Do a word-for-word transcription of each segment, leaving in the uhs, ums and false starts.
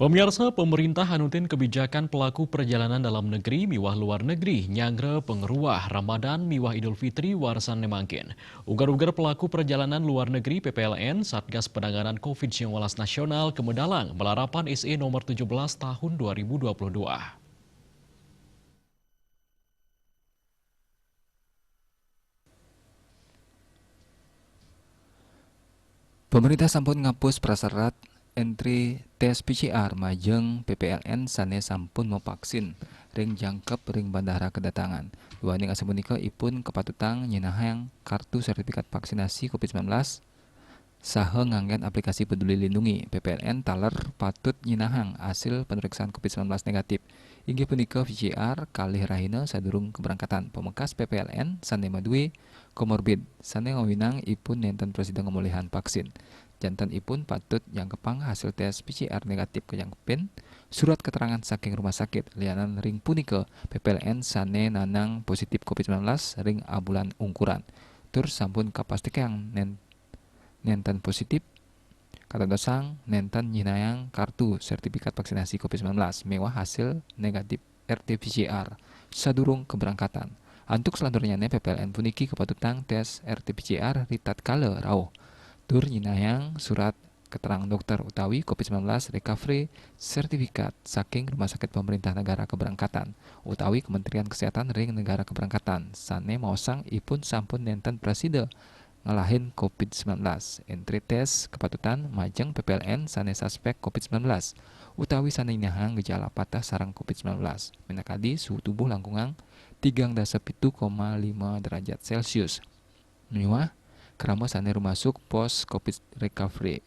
Pemirsa, pemerintah anutin kebijakan pelaku perjalanan dalam negeri miwah luar negeri nyanggra pengeruah Ramadan miwah Idul Fitri warisan mangkin. Ugar-ugar pelaku perjalanan luar negeri P P L N, Satgas Penanganan covid sembilan belas Nasional, kemedalang malarapan S E nomor tujuh belas tahun dua ribu dua puluh dua. Pemerintah sampun ngapus prasyarat entri tes P C R majeng P P L N sane sampun mavaksin ring jangkep ring bandara kedatangan. Duaning asapunika ipun kapatutang nyinahang kartu sertifikat vaksinasi covid sembilan belas saha nganggen aplikasi Peduli Lindungi. P P L N taler patut nyinahang asil pamriksaan covid sembilan belas negatif, inggih punika P C R kalih rahina sadurung kabrangkatan. Pamekas P P L N sane madue komorbid sane ngawinang ipun nenten prasida ngamolihang vaksin. Janten ipun patut jangkepang hasil tes P C R negatif kajangkepin, surat keterangan saking rumah sakit. Lianan ring punika, P P L N sane nanang positif covid sembilan belas ring abulan ungkuran tur sampun kapastikang nen-, nenten positif, katentosang nenten nyinahang kartu sertifikat vaksinasi covid sembilan belas miwah hasil negatif R T P C R sadurung kabrangkatan. Antuk salanturnyane, P P L N puniki kapatutang tes R T P C R ritatkala rauh tur nyinahang surat keterangan dokter utawi covid sembilan belas recovery sertifikat saking rumah sakit pemerintah negara keberangkatan utawi Kementerian Kesehatan ring negara keberangkatan sane maosang ipun sampun nenten prasida ngalahin covid sembilan belas. Entri tes kapatutan majeng P P L N sane suspek covid sembilan belas utawi sane nyinahang gejala patah sareng covid sembilan belas, minakadi suhu tubuh langkungang tigang dasa pitu koma lima derajat Celcius miwah krama sane rumasuk pos covid recovery.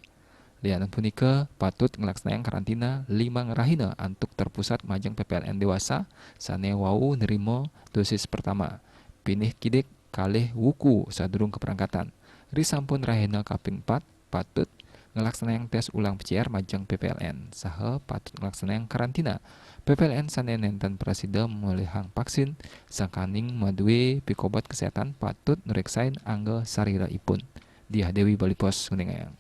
Lianan punika, patut nglaksanayang karantina limang rahina antuk terpusat majeng P P L N dewasa sane wau nrima dosis pertama, pinih kidik kalih wuku sadurung kaprangkatan. Risampun rahina kaping pat, patut nglaksanayang tes ulang P C R majeng P P L N saha patut nglaksanayang karantina. P P L N sane nenten prasida molihang vaksin, sangkaning madue pikobat kesehatan patut nureksain angga sariraipun. Diah Dewi, Bali Post, nguningayang.